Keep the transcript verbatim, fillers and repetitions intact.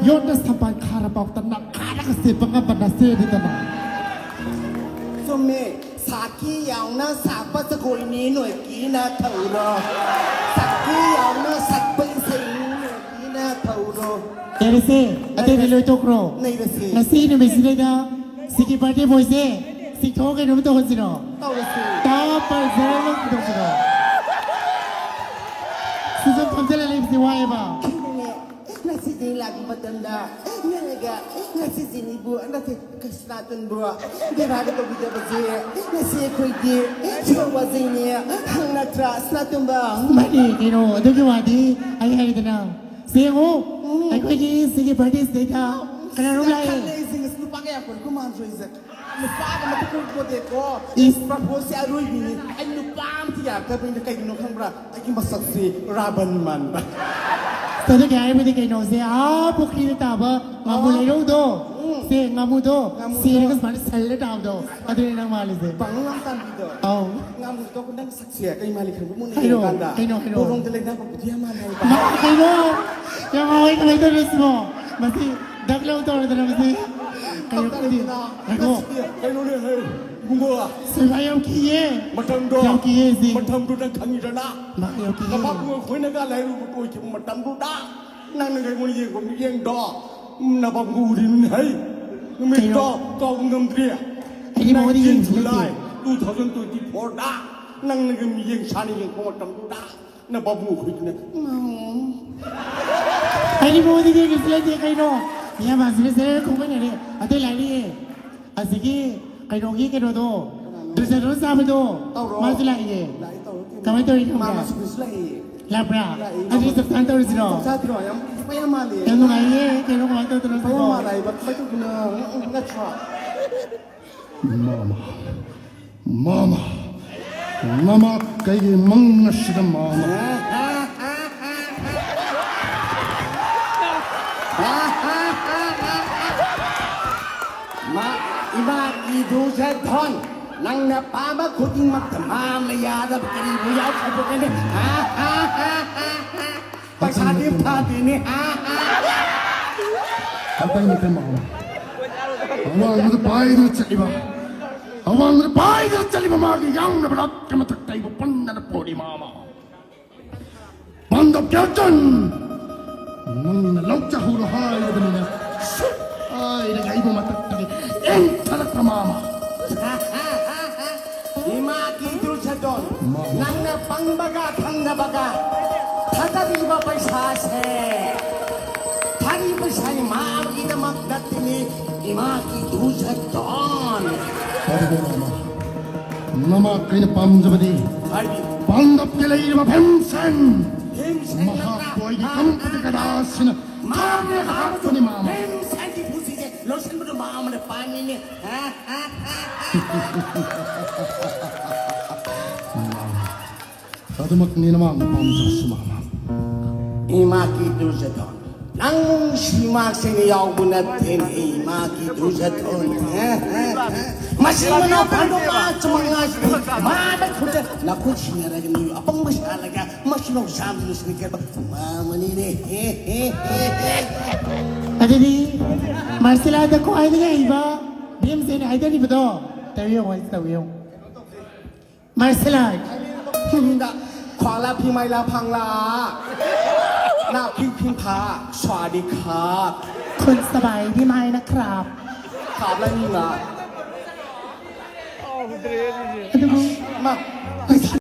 ꯌꯣꯠꯅ ꯁꯝꯕꯜ ꯈꯥꯔꯕꯧꯇ ꯅꯈꯥꯏꯔꯒ ꯁꯦꯝꯕ ꯉꯝꯕ ꯅꯆꯦꯅꯤꯗꯅ꯫ ꯆꯨꯝꯃꯦ꯫ ꯁꯥꯈꯤ ꯌꯥꯎꯅ ꯁꯥꯛꯄ ꯖꯒꯣꯏꯅꯤ ꯅꯣꯏꯒꯤꯅ ꯊꯧꯔꯣ꯫ ꯁꯥꯈꯤ ꯌꯥꯎꯅ ꯁꯛꯄ ꯏꯁꯩꯅꯤ ꯅꯣꯏꯒꯤꯅ ꯊꯧꯔꯣ꯫ ꯌꯥꯔꯦꯁꯦ, ꯑꯇꯩꯗꯤ ꯂꯣꯏ ꯇꯣꯛꯈ꯭ꯔꯣ꯫ ꯅꯩꯔꯁꯦ꯫ ꯉꯁꯤ ꯅꯨꯃꯤꯠꯁꯤꯗꯩꯗ ꯁꯤꯒꯤ birthday boyꯁꯦ ꯆꯤꯡꯊꯣꯛꯑ ꯀꯩꯅꯣꯝ ꯇꯧꯍꯟꯁꯤꯔꯣ? ꯇꯧꯔꯁꯦ꯫ ꯇꯥ ꯄꯔꯖꯔ ꯑꯃ ꯄꯨꯊꯣꯛꯁꯤꯔꯣ? ꯁꯨꯝ ꯐꯝꯖꯜꯂ ꯂꯩꯕꯁꯦ ꯋꯥꯏꯑꯦꯕ꯫ ꯉꯁꯤꯗꯤ ꯂꯥꯛꯄ ꯃꯇꯝꯗ ꯅꯪꯒ ꯉꯁꯤꯁꯤꯅꯤꯕꯨ ꯅꯠꯇꯦ, ꯁꯅꯥꯇꯣꯟꯕꯨ ꯕꯦꯕꯥꯔ ꯇꯧꯕꯤꯗꯕꯁꯦ ꯉꯁꯤ ꯑꯩꯈꯣꯏꯒꯤ ꯁꯣꯔꯋꯥꯖꯤꯅꯦ꯫ ꯍꯪ ꯅꯠꯇ꯭ꯔꯥ, ꯁꯅꯥꯇꯣꯟꯕ? ꯃꯥꯅꯤ ꯀꯩꯅꯣ, ꯑꯗꯨꯒꯤ ꯋꯥꯗꯤ ꯑꯩ ꯍꯥꯏꯔꯦꯗꯅ꯫ ꯁꯦ ꯌꯦꯡꯉꯨ, ꯎꯝ꯫ ꯑꯩꯈꯣꯏꯒꯤ ꯁꯤꯒꯤ birthdayꯁꯤꯗꯩꯗ ꯀꯅꯥꯅꯣꯝ ꯂꯥꯛꯑꯦ꯫ ꯈꯜꯂꯦ ꯑꯩꯁꯦ ꯉꯁꯤ ꯅꯨꯄꯥ ꯀꯌꯥ ꯀꯣꯏꯔꯛꯄ ꯃꯥꯟꯗ꯭ꯔꯣ ꯑꯩꯁꯦ? ꯅꯨꯄꯥꯒ ꯑꯃꯠꯇ ꯀꯣꯏꯄꯣꯠꯇꯦꯀꯣ꯫ ꯏꯁ꯫ Proposal ꯁꯦ ꯑꯔꯣꯏꯕꯤꯅꯤ꯫ ꯑꯩ ꯅꯨꯄꯥ ꯑꯝꯇ ꯌꯥꯔꯛꯇꯕꯩꯅꯦ꯫ ꯀꯩꯒꯤꯅꯣ ꯈꯪꯕ꯭ꯔꯥ? ꯑꯩꯒꯤ ꯃꯁꯛꯁꯤ ꯔꯥꯕꯟ ꯃꯥꯟꯕ꯫ ꯑꯗꯨꯒꯤ ꯍꯥꯏꯕꯗꯤ ꯀꯩꯅꯣꯁꯦ, ꯑꯥ, ꯄꯨꯈ꯭ꯔꯤꯗ ꯇꯥꯕ ꯉꯥꯃꯨ ꯑꯣ꯫ ꯂꯩꯔꯧꯗꯣ꯫ ꯎꯝ꯫ ꯁꯦ, ꯉꯥꯃꯨꯗꯣ ꯉꯥꯃꯨꯗꯣ꯫ ꯁꯤꯔꯒ ꯁꯨꯃꯥꯏꯅ ꯁꯜꯂ ꯇꯥꯕꯗꯣ꯫ ꯑꯗꯨꯅꯦ ꯅꯪ ꯃꯥꯜꯂꯤꯁꯦ꯫ ꯄꯥꯡꯒꯜ ꯌꯥꯝ ꯇꯥꯟꯕꯤꯗꯣ꯫ ꯑꯧ꯫ ꯉꯥꯃꯨꯗꯣ ꯅꯪ ꯁꯛꯁꯦ ꯀꯩ ꯃꯥꯜꯂꯤ ꯈꯪꯕ꯭ꯔꯥ? ꯃꯨꯟꯅ ꯍꯥꯏꯔꯣ, ꯌꯦꯡꯀꯥꯟꯗ ꯀꯩꯅꯣ ꯍꯥꯏꯔꯣ꯫ ꯕꯣꯔꯣꯡꯗ ꯂꯩꯅꯥ ꯄꯛꯄꯤꯗꯤ ꯌꯥꯝ ꯃꯥꯜꯂꯦ ꯍꯥꯏꯕ꯫ ꯃꯥ-, ꯀꯩꯅꯣ? ꯌꯥꯝ ꯍꯥꯎꯋꯦ, ꯀꯃꯥꯏꯅ ꯇꯧꯔꯤꯅꯣ ꯁꯤꯕꯣ? ꯃꯁꯤ ꯗꯛ ꯂꯧ ꯇꯧꯔꯗꯅ ꯃꯁꯤ꯫ ꯀꯩꯅꯣ ꯈꯪꯗꯦ꯫ ꯇꯧꯔꯗꯅ ꯉꯥꯏꯈꯣ꯫ ꯉꯁꯤꯗꯤ ꯀꯩꯅꯣꯅꯦ, ꯍꯦ, ꯏꯕꯨꯡꯉꯣ꯫ ꯁꯤꯕꯥ ꯌꯥꯝ ꯀꯤꯌꯦ꯫ ꯃꯇꯝꯗꯣ, ꯌꯥꯝ ꯀꯤꯌꯦ ꯁꯤ꯫ ꯃꯇꯝꯗꯣ ꯅꯪ ꯈꯪꯉꯤꯗꯅ? ꯃꯥ ꯌꯥꯝ ꯀꯤꯌꯦ꯫ ꯅꯄꯥꯕꯨꯡ ꯑꯩꯈꯣꯏꯅꯒ ꯂꯥꯏꯔꯨꯕ ꯑꯣꯏꯈꯤꯕ ꯃꯇꯝꯗꯨꯗ ꯅꯪꯅꯒ ꯑꯩꯉꯣꯟꯗ ꯌꯦꯡꯕ ꯃꯤꯠꯌꯦꯡꯗꯣ, ꯎꯝ, ꯅꯄꯥꯕꯨꯡ ꯎꯔꯤꯕꯅꯤ ꯍꯩ꯫ ꯅꯨꯃꯤꯠꯇꯣ ꯀꯩꯅꯣ? ꯀꯥꯎꯕ ꯉꯝꯗ꯭ꯔꯤ꯫ ꯑꯩꯗꯤ ꯃꯉꯣꯟꯗ ꯅꯥꯏꯟꯇꯤꯟ ꯌꯦꯡꯕꯁꯨ ꯖꯨꯂꯥꯏ ꯅꯠꯇꯦ꯫ ꯇꯨ ꯊꯥꯎꯖꯟ ꯇ꯭ꯋꯦꯟꯇꯤ ꯐꯣꯔꯗ ꯅꯪꯅꯒ ꯃꯤꯠꯌꯦꯡ ꯁꯥꯟꯅ ꯌꯦꯡꯕ ꯃꯇꯝꯗꯨꯗ ꯅꯄꯥꯕꯨꯡ ꯑꯩꯈꯣꯏꯗꯨꯅ, ꯎꯝ꯫ ꯑꯩꯗꯤ ꯃꯉꯣꯟꯗ ꯌꯦꯡꯕꯁꯨ ꯅꯠꯇꯦ ꯀꯩꯅꯣ꯫ ꯃꯤꯌꯥꯝ ꯃꯥꯁꯤꯅ ꯁꯦꯔꯦ ꯈꯣꯡꯒꯠꯅꯔꯦ꯫ ꯑꯇꯩ ꯂꯥꯏꯔꯤꯌꯦ꯫ ꯑꯁꯤꯒꯤ ꯀꯩꯅꯣꯒꯤ ꯀꯩꯅꯣꯗꯣ, ꯗ꯭ꯔꯦꯁꯔꯗꯣ ꯆꯥꯕꯗꯣ, ꯇꯧꯔꯣ꯫ ꯃꯥꯁꯨ ꯂꯥꯛꯏꯌꯦ꯫ ꯂꯥꯛꯏ, ꯇꯧꯔꯣ, ꯇꯧꯔꯣ꯫ ꯀꯃꯥꯏꯅ ꯇꯧꯔꯤꯅꯣ ꯃꯥ ꯈꯪꯕ꯭ꯔꯥ? ꯃꯥꯁꯨ ꯀꯨꯏꯁꯨ ꯂꯥꯛꯏꯌꯦ꯫ ꯂꯥꯛꯄ꯭ꯔꯥ? ꯂꯥꯛꯏ, ꯑꯗꯨꯗꯤ ꯃꯥ ꯆꯞ ꯆꯥꯅ ꯇꯧꯔꯁꯤꯔꯣ? ꯆꯞ ꯆꯥꯗ꯭ꯔꯣ? ꯌꯥꯝ, ꯌꯥꯝ ꯃꯥꯜꯂꯦ꯫ ꯌꯥꯝ ꯅꯨꯡꯉꯥꯏꯌꯦ꯫ ꯀꯩꯅꯣ ꯀꯃꯥꯏꯅ ꯇꯧꯗꯣꯏꯅꯣ ꯁꯤꯕꯣ? ꯃꯥ ꯃꯥꯜꯂꯦ ꯍꯥꯏꯕ ꯀꯃꯥꯏꯅ ꯇꯧꯗꯣꯏꯅꯣ? ꯎꯝ, ꯎꯝ, ꯅꯠꯇ꯭ꯔꯣ? ꯃꯥꯃ, ꯃꯥꯃ, ꯀꯩꯒꯤ ꯃꯪ ꯑꯁꯤꯗ ꯃꯥꯃ? ꯃꯥ, ꯏꯃꯥ ꯏꯗꯨꯁꯦ ꯙꯟ, ꯅꯪꯅ ꯄꯥꯝꯕ ꯈꯨꯗꯤꯡꯃꯛꯇ ꯃꯥꯃꯅ ꯌꯥꯗꯕ ꯀꯔꯤꯕꯨ ꯌꯥꯎꯈ꯭ꯔꯕꯒꯦꯅꯦ? ꯄꯩꯁꯥꯗꯤ ꯐꯗꯦꯅꯦ꯫ ꯑꯇꯩ ꯅꯠꯇꯦ ꯃꯥꯃ꯫ ꯑꯋꯥꯡꯕꯗ ꯄꯥꯏꯗꯨꯅ ꯆꯠꯂꯤꯕ, ꯑꯋꯥꯡꯕꯗ ꯄꯥꯏꯗꯨꯅ ꯆꯠꯂꯤꯕ ꯃꯥꯒꯤ ꯌꯥꯡꯂꯕ ꯂꯥꯛꯀꯤ ꯃꯊꯛꯇ ꯑꯩꯕꯨ ꯄꯟꯗꯅ ꯄꯣꯔꯤ ꯃꯥꯃ꯫ ꯄꯥꯟꯗꯕ ꯀꯌꯥꯆꯟ, ꯅꯪꯅ ꯂꯧꯖꯍꯧꯔꯣ ꯍꯥꯏꯔꯕꯅꯤꯅ, ꯁꯨꯛ ꯍꯥꯏꯔꯒ ꯑꯩꯕꯨ ꯃꯊꯛꯇꯒꯤ ꯏꯟꯊꯔꯛꯄ ꯃꯥꯃ꯫ ꯏꯃꯥꯒꯤ ꯗꯨꯔꯖꯣꯙꯟ, ꯃꯥꯃ꯫ ꯅꯪꯅ ꯄꯪꯕꯒ ꯊꯪꯅꯕꯒ ꯊꯥꯗꯔꯤꯕ ꯄꯩꯁꯥꯁꯦ, ꯊꯥꯔꯤꯕ ꯄꯩꯁꯥ ꯏꯃꯥꯒꯤꯗꯃꯛ ꯅꯠꯇꯦꯅꯦ, ꯏꯃꯥꯒꯤ ꯗꯨꯔꯖꯣꯙꯟ꯫ ꯀꯔꯤꯒꯤꯅꯣ ꯃꯥꯃ? ꯅꯃꯥ ꯑꯩꯅ ꯄꯥꯝꯖꯕꯗꯤ ꯍꯥꯏꯗꯤ? ꯄꯥꯟꯗꯕꯀꯤ ꯂꯩꯔꯤꯕ ꯚꯤꯝꯁꯦꯟ꯫ ꯚꯤꯝꯁꯦꯟ ꯃꯍꯥꯛꯄꯨ ꯑꯩꯒꯤ ꯅꯠꯇ꯭ꯔꯥ? ꯀꯝꯄꯇꯤ ꯀꯗꯥꯁꯤꯅ ꯃꯥ-, ꯊꯥꯡꯅ ꯃꯥ-, ꯍꯥꯠꯄꯅꯤ ꯃꯥꯃ꯫ ꯚꯤꯝꯁꯦꯟꯒꯤ ꯄꯨꯟꯁꯤꯁꯦ ꯂꯣꯏꯁꯤꯟꯕꯗꯣ ꯃꯥꯃꯅ ꯄꯥꯝꯃꯤꯅꯦ꯫ ꯍꯥ, ꯍꯥ, ꯍꯥ, ꯍꯥ꯫ ꯑꯗꯨꯃꯛꯅꯤ ꯅꯃꯥꯅ ꯄꯥꯝꯖꯕꯁꯨ ꯃꯥꯃ꯫ ꯏꯃꯥꯒꯤ ꯗꯨꯔꯖꯣꯙꯟ, ꯅꯪ ꯅꯨꯡꯁꯤ ꯃꯥꯛꯁꯤꯅ ꯌꯥꯎꯕ ꯅꯠꯇꯦꯅꯦ, ꯏꯃꯥꯒꯤ ꯗꯨꯔꯖꯣꯙꯟ꯫ ꯃꯁꯤ ꯃꯅꯥꯎ ꯄꯥꯟꯗꯣ ꯃꯥ ꯆꯨꯝꯃꯛ ꯉꯥꯏꯁꯤꯅꯤ꯫ ꯃꯥꯗ ꯈꯨꯠꯇ ꯅꯈꯨꯠ ꯁꯤꯟꯅꯔꯒ ꯃꯤ ꯑꯄꯪꯕ ꯁꯥꯔꯒ ꯃꯁꯤꯐꯥꯎ ꯆꯥꯝꯗꯅ ꯁꯤꯟꯅꯈ꯭ꯔꯕ ꯃꯥꯃꯅꯤꯅꯦ꯫ ꯑꯗꯨꯗꯤ ꯃꯥꯔꯁꯦꯂꯥꯗ ꯈ꯭ꯋꯥꯏꯗꯒꯤ ꯍꯩꯕ ꯚꯤꯝꯁꯦꯟ ꯍꯥꯏꯗꯔꯤꯕꯗꯣ ꯇꯧ ꯌꯦꯡꯉꯣ, ꯑꯩ ꯇꯧ ꯌꯦꯡꯉꯣ꯫ ꯃꯥꯔꯁꯦꯂꯥꯏ꯫ ꯈ꯭ꯋꯥꯂꯥ ꯐꯤꯃꯥꯏꯂꯥ ꯐꯥꯡꯂꯥ꯫ ꯅꯥ ꯐꯤꯡ ꯐꯤꯡ ꯐꯥ꯫ ꯁ꯭ꯋꯥꯗꯤ ꯈꯥ꯫ ꯈꯨꯟ ꯁꯕꯥꯏꯗꯤ ꯃꯥꯏꯅ ꯈ꯭ꯔꯥꯞ꯫ ꯈꯥꯞꯂꯅꯤ ꯉꯥ꯫ ꯑꯗꯨꯕꯨ ꯃꯥ꯫